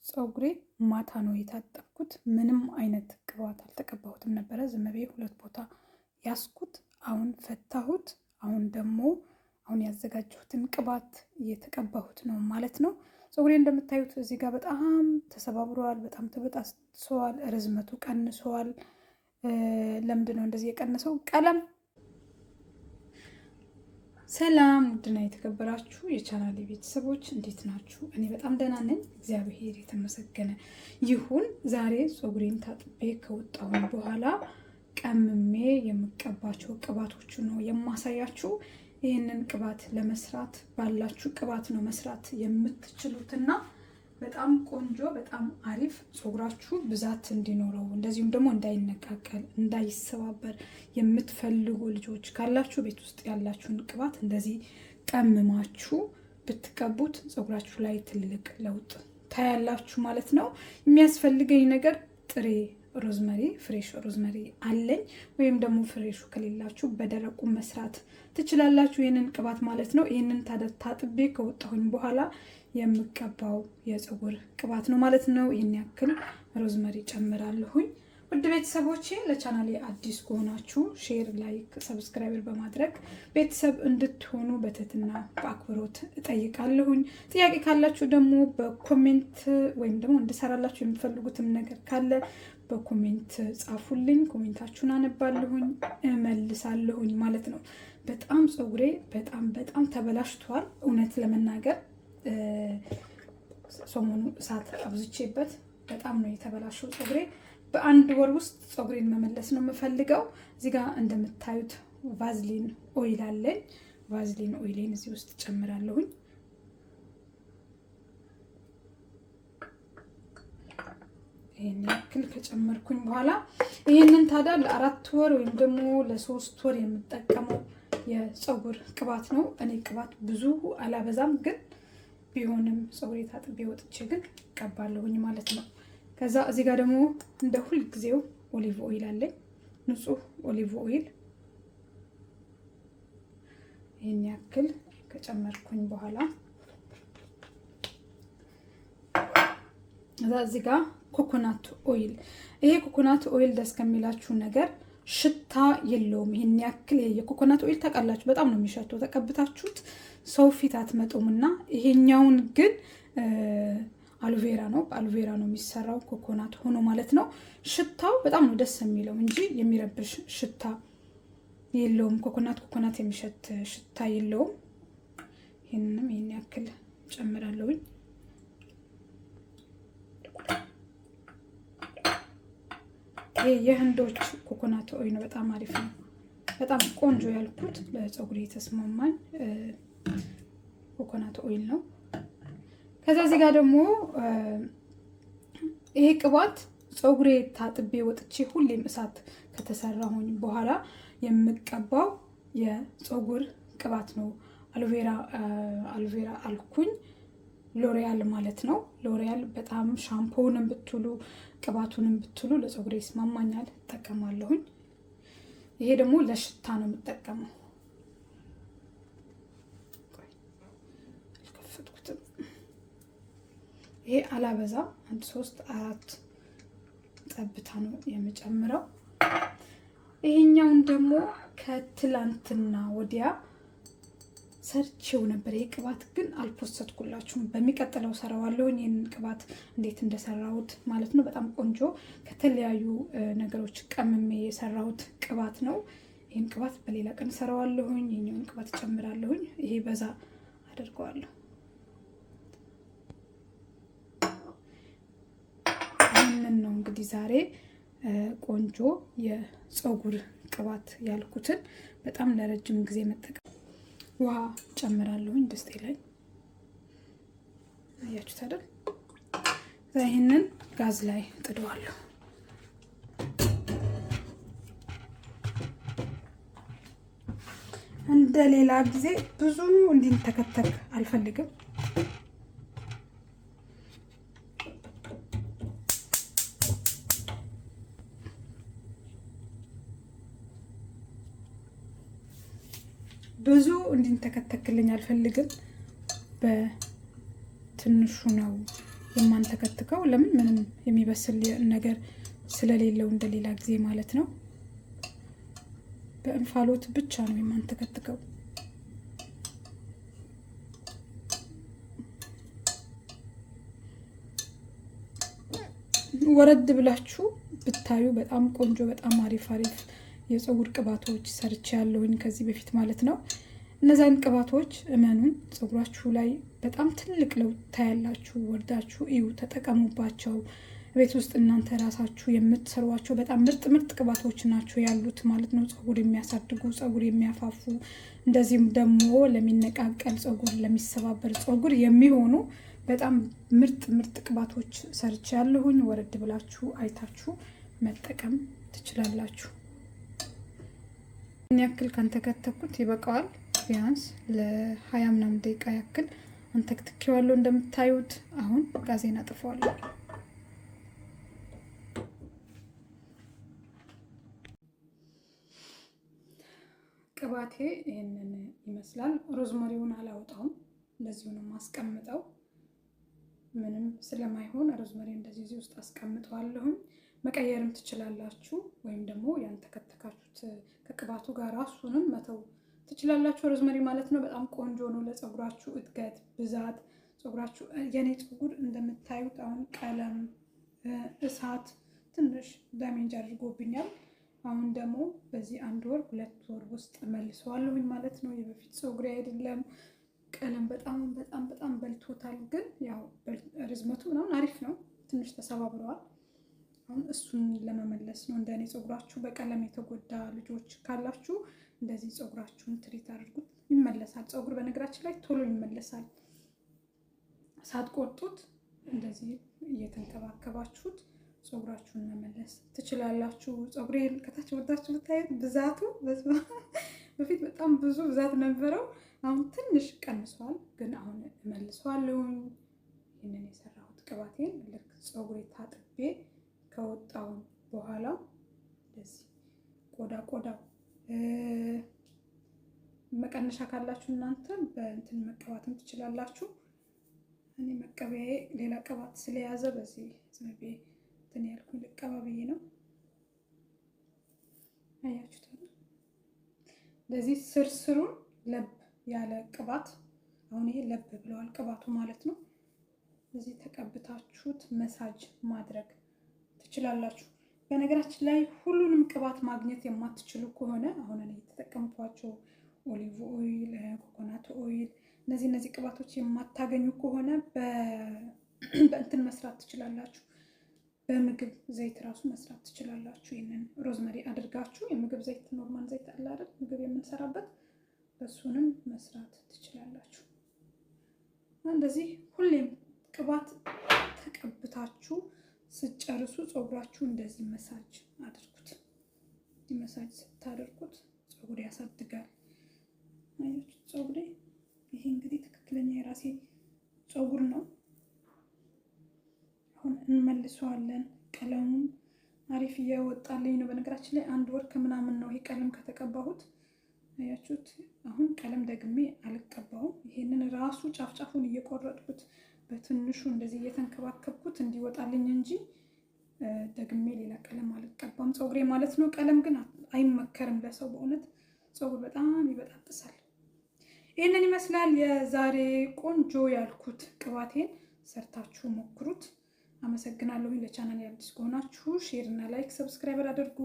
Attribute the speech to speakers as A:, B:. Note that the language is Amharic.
A: ፀጉሬ ማታ ነው የታጠብኩት። ምንም አይነት ቅባት አልተቀባሁትም ነበረ። ዝም ብዬ ሁለት ቦታ ያስኩት። አሁን ፈታሁት። አሁን ደግሞ አሁን ያዘጋጀሁትን ቅባት እየተቀባሁት ነው ማለት ነው። ፀጉሬ እንደምታዩት እዚህ ጋር በጣም ተሰባብሯል፣ በጣም ተበጣስሷል፣ ርዝመቱ ቀንሷል። ለምንድን ነው እንደዚህ የቀነሰው? ቀለም። ሰላም ውድና የተከበራችሁ የቻናሌ ቤተሰቦች እንዴት ናችሁ? እኔ በጣም ደህና ነኝ፣ እግዚአብሔር የተመሰገነ ይሁን። ዛሬ ፀጉሬን ታጥቤ ከወጣሁኝ በኋላ ቀምሜ የምቀባቸው ቅባቶቹ ነው የማሳያችሁ። ይህንን ቅባት ለመስራት ባላችሁ ቅባት ነው መስራት የምትችሉትና በጣም ቆንጆ፣ በጣም አሪፍ፣ ፀጉራችሁ ብዛት እንዲኖረው እንደዚሁም ደግሞ እንዳይነቃቀል፣ እንዳይሰባበር የምትፈልጉ ልጆች ካላችሁ ቤት ውስጥ ያላችሁን ቅባት እንደዚህ ቀምማችሁ ብትቀቡት ፀጉራችሁ ላይ ትልቅ ለውጥ ታያላችሁ ማለት ነው። የሚያስፈልገኝ ነገር ጥሬ rosemary፣ fresh rosemary አለኝ። ወይም ደግሞ fresh ኡ ከሌላችሁ በደረቁ መስራት ትችላላችሁ፣ ይህንን ቅባት ማለት ነው። ይህንን ታጥቤ ከወጣሁኝ በኋላ የምቀባው የፀጉር ቅባት ነው ማለት ነው። ይህን ያክል rosemary ጨምራለሁኝ። ውድ ቤተሰቦቼ፣ ለቻናሌ አዲስ ከሆናችሁ share፣ like፣ subscribe በማድረግ ቤተሰብ እንድትሆኑ በትህትና በአክብሮት እጠይቃለሁኝ። ጥያቄ ካላችሁ ደግሞ በ comment ወይም ደግሞ እንድሰራላችሁ የምትፈልጉትም ነገር ካለ በ comment ጻፉልኝ። Comment ኣችሁን አነባለሁኝ፣ እመልሳለሁኝ ማለት ነው። በጣም ፀጉሬ በጣም በጣም ተበላሽቷል። እውነት ለመናገር ሰሞኑ እሳት አብዝቼበት በጣም ነው የተበላሸው ፀጉሬ። በአንድ ወር ውስጥ ፀጉሬን መመለስ ነው የምፈልገው። እዚህ ጋር እንደምታዩት Vaseline oil አለኝ። Vaseline oil ኤን እዚህ ውስጥ ጨምራለሁኝ። ይህን ያክል ከጨመርኩኝ በኋላ ይህንን ታዲያ ለ4 ወር ወይም ደግሞ ለ3 ወር የምጠቀመው የፀጉር ቅባት ነው። እኔ ቅባት ብዙ አላበዛም፣ ግን ቢሆንም ፀጉሬ ታጥቤ ወጥቼ ግን እቀባለሁኝ ማለት ነው። ከዛ እዚህ ጋር ደግሞ እንደ ሁልጊዜው olive oil አለኝ፣ ንጹህ olive oil። ይህን ያክል ከጨመርኩኝ በኋላ ከዛ እዚህ ጋር coconut oil። ይሄ coconut oil ደስ ከሚላችሁ ነገር ሽታ የለውም። ይሄን ያክል የ coconut oil ታውቃላችሁ፣ በጣም ነው የሚሸተው። ተቀብታችሁት ሰው ፊት አትመጡም እና ይሄኛውን ግን aloe vera ነው፣ በ aloe vera ነው የሚሰራው ኮኮናት ሆኖ ማለት ነው። ሽታው በጣም ነው ደስ የሚለው እንጂ የሚረብሽ ሽታ የለውም። ኮኮናት ኮኮናት የሚሸት ሽታ የለውም። ይህንንም ይህን ያክል ጨምራለሁኝ። ይሄ የህንዶች coconut oil ነው። በጣም አሪፍ ነው። በጣም ቆንጆ ያልኩት ለፀጉሬ የተስማማኝ coconut oil ነው። ከዛ እዚህ ጋር ደግሞ ይሄ ቅባት ፀጉሬ ታጥቤ ወጥቼ ሁሌም እሳት ከተሰራሁኝ በኋላ የምቀባው የፀጉር ቅባት ነው። Aloe vera፣ aloe vera አልኩኝ፣ L'Oréal ማለት ነው። L'Oréal በጣም ሻምፖውንም ብትሉ ቅባቱንም ብትሉ ለፀጉሬ ይስማማኛል፣ እጠቀማለሁኝ። ይሄ ደግሞ ለሽታ ነው የምጠቀመው። አልከፈትኩትም። ይሄ አላበዛም። አንድ ሶስት አራት ጠብታ ነው የምጨምረው። ይሄኛውን ደግሞ ከትላንትና ወዲያ ሰርቼው ነበር። ይሄ ቅባት ግን አል post ኩላችሁም። በሚቀጥለው ሰራዋለሁኝ ይህንን ቅባት እንዴት እንደሰራሁት ማለት ነው። በጣም ቆንጆ ከተለያዩ ነገሮች ቀምሜ የሰራሁት ቅባት ነው። ይህን ቅባት በሌላ ቀን ሰራዋለሁኝ። ይህኛውን ቅባት ጨምራለሁኝ። ይሄ በዛ አደርገዋለሁ። ይህንን ነው እንግዲህ ዛሬ ቆንጆ የፀጉር ቅባት ያልኩትን በጣም ለረጅም ጊዜ መጠቀም። ውሃ ጨምራለሁኝ ድስቴ ላይ፣ አያችሁት አይደል? ይህንን ጋዝ ላይ ጥደዋለሁ። እንደ ሌላ ጊዜ ብዙ እንዲንተከተክ አልፈልግም። ብዙ እንዲንተከተክልኝ አልፈልግም። በትንሹ ነው የማንተከትከው። ለምን ምንም የሚበስል ነገር ስለሌለው እንደሌላ ጊዜ ማለት ነው። በእንፋሎት ብቻ ነው የማንተከትከው። ወረድ ብላችሁ ብታዩ በጣም ቆንጆ በጣም አሪፍ አሪፍ የፀጉር ቅባቶች ሰርቼ ያለሁኝ ከዚህ በፊት ማለት ነው። እነዛን ቅባቶች እመኑን ፀጉራችሁ ላይ በጣም ትልቅ ለውጥ ታያላችሁ። ወርዳችሁ እዩ፣ ተጠቀሙባቸው። ቤት ውስጥ እናንተ ራሳችሁ የምትሰሯቸው በጣም ምርጥ ምርጥ ቅባቶች ናቸው ያሉት ማለት ነው። ፀጉር የሚያሳድጉ፣ ፀጉር የሚያፋፉ፣ እንደዚህም ደግሞ ለሚነቃቀል ፀጉር፣ ለሚሰባበር ፀጉር የሚሆኑ በጣም ምርጥ ምርጥ ቅባቶች ሰርቼ ያለሁኝ። ወረድ ብላችሁ አይታችሁ መጠቀም ትችላላችሁ። ምን ያክል ካንተከተኩት ይበቃዋል። ቢያንስ ለ20 ምናምን ደቂቃ ያክል አንተክትኬዋለሁ። እንደምታዩት አሁን ጋዜን አጥፈዋለሁ። ቅባቴ ይህንን ይመስላል። ሮዝመሪውን አላወጣውም፣ እንደዚሁ ነው የማስቀምጠው። ምንም ስለማይሆን ሮዝመሪ እንደዚህ እዚህ ውስጥ አስቀምጠዋለሁኝ። መቀየርም ትችላላችሁ፣ ወይም ደግሞ ያንተከተካችሁት ከቅባቱ ጋር ራሱንም መተው ትችላላችሁ። ሮዝመሪ ማለት ነው። በጣም ቆንጆ ነው ለፀጉራችሁ እድገት ብዛት። ፀጉራችሁ የኔ ፀጉር እንደምታዩት አሁን ቀለም እሳት ትንሽ damage አድርጎብኛል። አሁን ደግሞ በዚህ 1 ወር 2 ወር ውስጥ መልሰዋለሁኝ ማለት ነው። የበፊት ፀጉሬ አይደለም። ቀለም በጣም በጣም በጣም በልቶታል። ግን ያው ርዝመቱ ምናምን አሪፍ ነው። ትንሽ ተሰባብረዋል። አሁን እሱን ለመመለስ ነው። እንደኔ ፀጉራችሁ በቀለም የተጎዳ ልጆች ካላችሁ እንደዚህ ፀጉራችሁን ትሪት አድርጉት፣ ይመለሳል። ፀጉር በነገራችን ላይ ቶሎ ይመለሳል። ሳትቆርጡት እንደዚህ እየተንከባከባችሁት ፀጉራችሁን መመለስ ትችላላችሁ። ፀጉሬን ከታች ወርዳችሁ ብታዩት ብዛቱ በፊት በጣም ብዙ ብዛት ነበረው። አሁን ትንሽ ቀንሷል፣ ግን አሁን እመልሰዋለሁ። ይህንን የሰራሁት ቅባቴን ልክ ፀጉሬ ታጥቤ ከወጣው በኋላ እንደዚህ ቆዳ ቆዳው መቀነሻ ካላችሁ እናንተ በእንትን መቀባትም ትችላላችሁ። እኔ መቀበያዬ ሌላ ቅባት ስለያዘ በዚህ ዝም ብዬ እንትን ያልኩኝ ልቀባ ብዬ ነው። አያችሁት አይደል? እንደዚህ ስርስሩን ለብ ያለ ቅባት አሁን ይሄ ለብ ብለዋል ቅባቱ ማለት ነው። እዚህ ተቀብታችሁት መሳጅ ማድረግ ትችላላችሁ። በነገራችን ላይ ሁሉንም ቅባት ማግኘት የማትችሉ ከሆነ አሁን እኔ የተጠቀምኳቸው olive oil፣ coconut oil እነዚህ ቅባቶች የማታገኙ ከሆነ በእንትን መስራት ትችላላችሁ። በምግብ ዘይት ራሱ መስራት ትችላላችሁ። ይህንን rosemary አድርጋችሁ የምግብ ዘይት normal ዘይት አለ አይደል? ምግብ የምንሰራበት በሱንም መስራት ትችላላችሁ። እንደዚህ ሁሌም ቅባት ተቀብታችሁ ስትጨርሱ ፀጉራችሁ እንደዚህ መሳጅ አድርጉት። መሳጅ ስታደርጉት ፀጉር ያሳድጋል። አያችሁ ፀጉሬ፣ ይሄ እንግዲህ ትክክለኛ የራሴ ፀጉር ነው። አሁን እንመልሰዋለን። ቀለሙም አሪፍ እየወጣልኝ ነው። በነገራችን ላይ 1 ወር ከምናምን ነው ይሄ ቀለም ከተቀባሁት። አያችሁት? አሁን ቀለም ደግሜ አልቀባውም። ይሄንን ራሱ ጫፍጫፉን እየቆረጥኩት በትንሹ እንደዚህ እየተንከባከብኩት እንዲወጣልኝ እንጂ ደግሜ ሌላ ቀለም አልቀባም ፀጉሬ ማለት ነው። ቀለም ግን አይመከርም ለሰው በእውነት ፀጉር በጣም ይበጣጥሳል። ይህንን ይመስላል የዛሬ ቆንጆ ያልኩት ቅባቴን ሰርታችሁ ሞክሩት። አመሰግናለሁ። ለቻናል አዲስ ከሆናችሁ share እና like subscribe አድርጉ።